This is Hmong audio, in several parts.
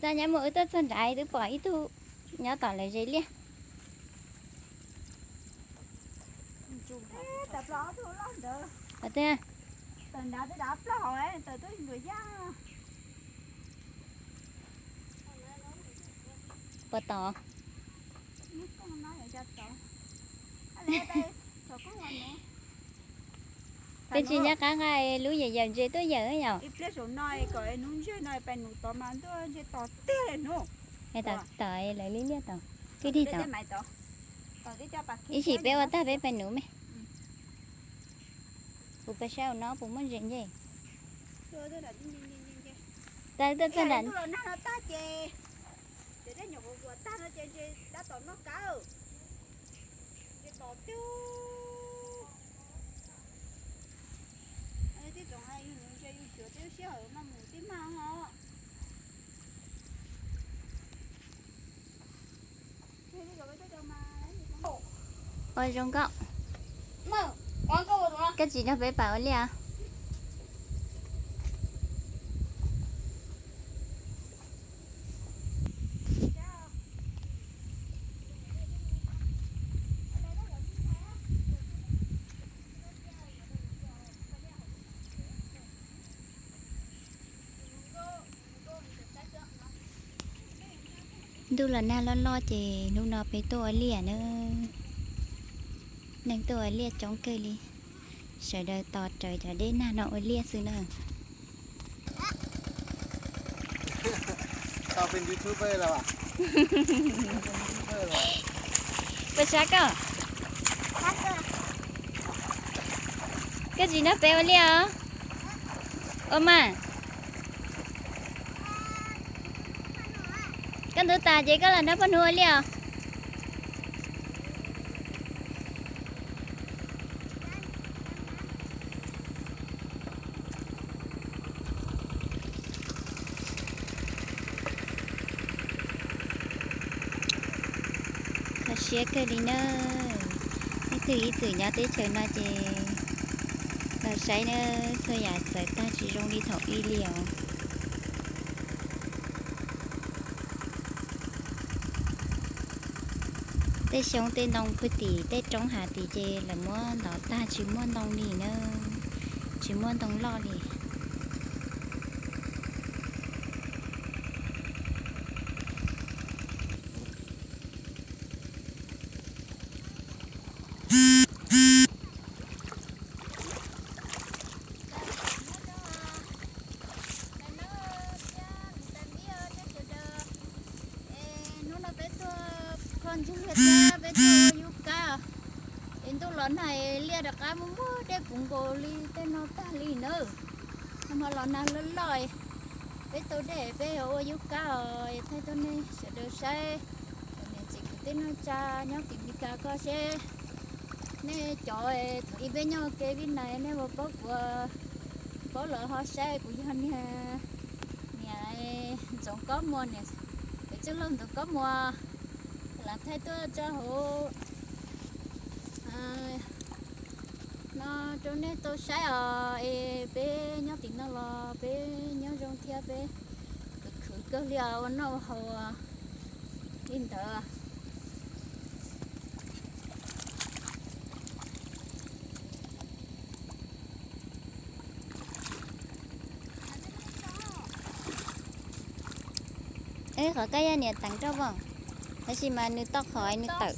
Tag nyob mus wb tuaj txog nrad twb pom ib tug nyob tom lawv zes liaj. Puas tom? Peb tsis nyob qab nqa lub yawm yawm ntses tuaj yawm yom. Tom lawv liaj liaj tom. Kwj dig tom. Ib chim peb ua tag peb pais nuv me. Kuv pais saib ua no puas muaj ntses ncej. Tag tuaj txog nram. Ua zoo nkauj. Koj tsis nrog peb pais ua liaj? Ntuj los nag loj loj ces hnub no peb tuaj ua liaj na. Neeg tuaj ua liaj coob kawg li. Sawv daws tos raws cov dej nag no ua liaj xwb na. Puas sab koj? Koj tsis nrog peb ua liaj os? Ua mas. Koj ntub tas ces koj los nrog poj hnub ua liaj os. Kho siab kawg li na. Ib tug ib txwm nyob teb chaws no ces los saib na, txhua yam txawv tag tsis zoo li thaum ub li os. Tej xyoob tej ntoo pw tim tej roob hav tid ces lawv muab ntov tag tsis muaj ntoo li na, tsis muaj ntoo loj li. Hnub no peb tuaj kho ntsuag thiab peb tuaj ua yub kab. Es ntuj los nag liaj rov qab muaj muaj dej puv nkaus li tej no tag li na. Nag hmo los nag loj loj, peb tau dej peb yuav ua yub kab os, thaij tuaj nej sawv daws saib. Niam txiv kwv tij neej tsa nyob tim Meskas ko seb nej cov thaum ub peb nyob ua ke Vib Nais nej puas paub kuv, paub los ho saib kuv yog niag, niam Ntxoov Kob Muas, niam Txwj Laug Ntxoov Kob Muas, los thaij tuaj tso hauv no rau nej tau saib os. Es peb nyob tim no los peb nyob zoo thiab peb khwv khwv kawg li os, ua noj ua haus li ntawd. Qhov koj yog niam teev rau os, tab sis mas nws tau qhov nws tawm.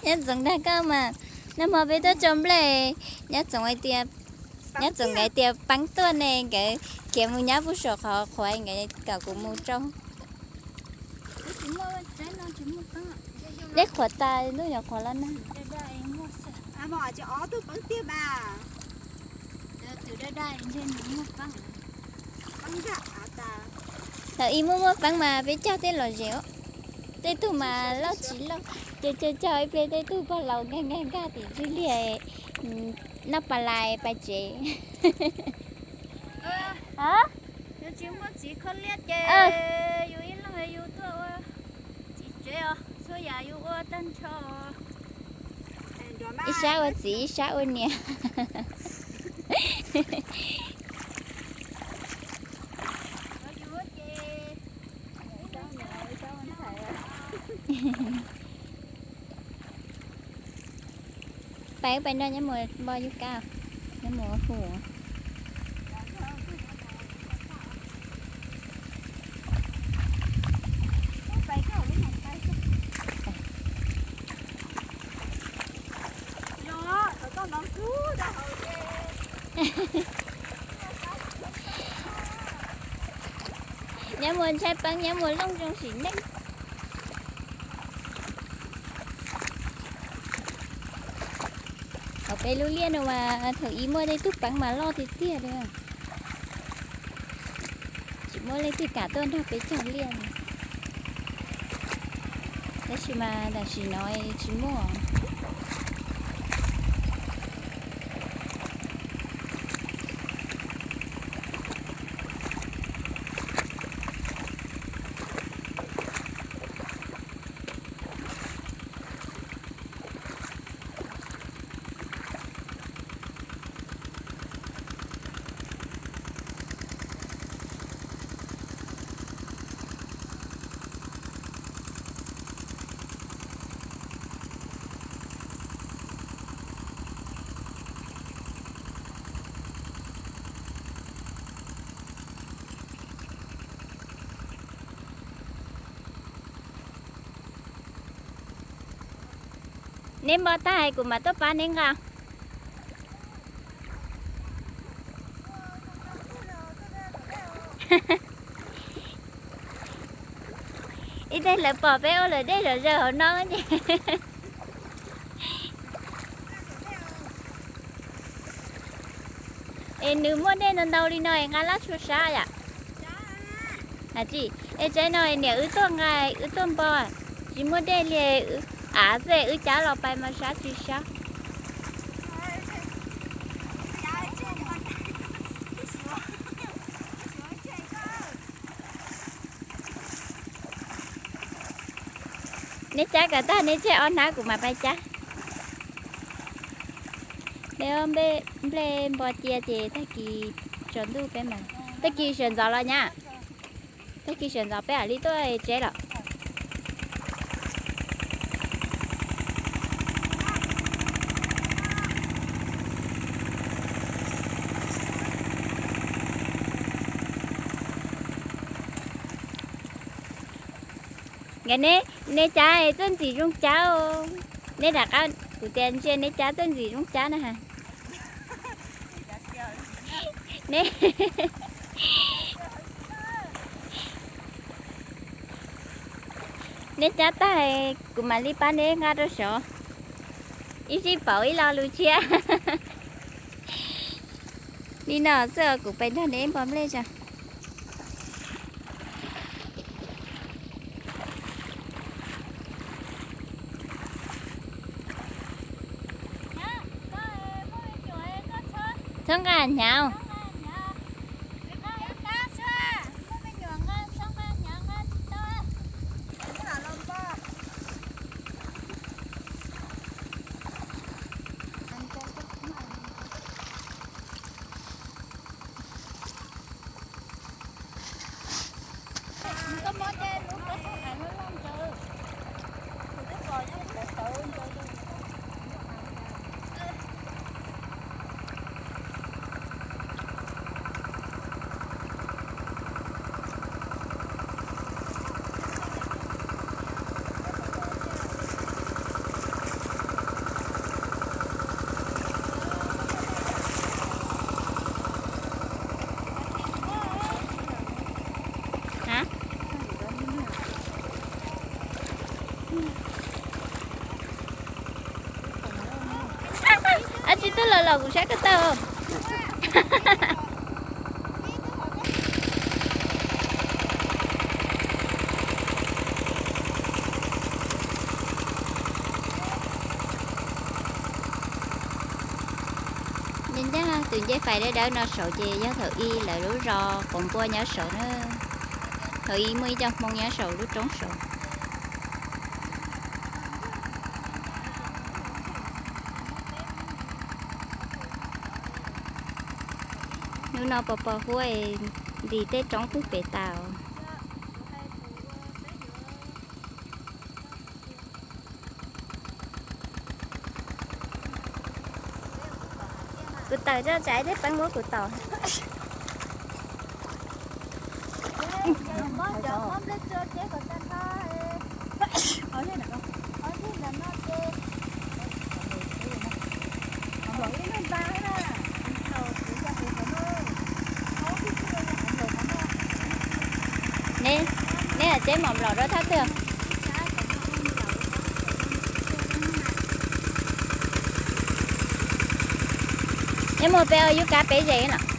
Nyob Txoov dag koj mas, nag hmo peb tuaj tso nplej, Nyob Txoov hais tias, Nyob Txoov nkawd tias peeb tuaj ne, nkawd khiav mus nyob puag saum qhov qhuav nkawd kom kuv mus rau. Dej qhuav tas ntuj yuav qhuav los nag. Thaum ub muaj muaj peeb mas peb cog tej lom zem, tej tug mas loj tsis loj, cog cog cog ib pliag tej tug pog laus nkag nkag nkag tim ntug liaj, noj pas lais pas tsev. Yus tsis muaj txiv kho liaj ces yus ib leeg yus tuaj ua txiv tsev os, txhua yam yus ua tag Ib sab ua txiv ib sab ua niam. Peb peb nrog nyob mus npog yug kab, nyob mus hu. Nyob mus ntshai peeb, nyob mus looj zoo sim neej. Hauv peb lub liaj no mas thaum ub muaj tej tug peeb mas loj tiag tiag li. Tsis muaj leej twg kam tuaj nrog peb cog liaj li. Tab sis mas tam sim no tsis muaj. Neb npog tag kuv mam tuaj pab neb nqa. Ib teg lawv pom peb ua luam dej zom zaws hauv no ces es nws muaj dej ntau ntau li no es nqa laj tshua sab yom. Tsis, es tsaib no niam wb tuaj nqa, wb tuaj npog, tsis muaj dej li, av xwb wb cab los pais mas sab tsis sab. Neb cab kom tag neb tseg ob hnab kuv mam pais cab. Peb nplej npog cia ces tag kis tsaus ntuj peb mas, tag kis sawv ntxov los nyab, tag kis sawv ntxov peb mam li tuaj tseb los. Nkawd, neb cab txawj ntxim zoo cab os. Neb rov qab kuv tias ntsia neb cab txawj ntxim zoo cab na has. Neb cab tag kuv mam li pab neb nqa rau saud. Ib sij pauv ib lo lus tshiab. Li no xwb kuv pais nrog neb npog nplej tso. Txhob nqa hnyav. Ab tsis tuaj los los kuv saib koj tawg. Nyob ncaj tus ncej fais dawb dawb no saud ces yog thaum ub lawv lub zos quav npua nyob saud na. Thaum ub muaj ib co Hmoob nyob saud lub roob saud. Hnub no pos pos huab ntim tej roob twg pem tas. Kuv tawm tso tsam ib pliag peb muab kuv tau. Neb, neb hais teb mom nplaum rau thaj twg? Neb muaj peb ua yub kab peb zes lawm.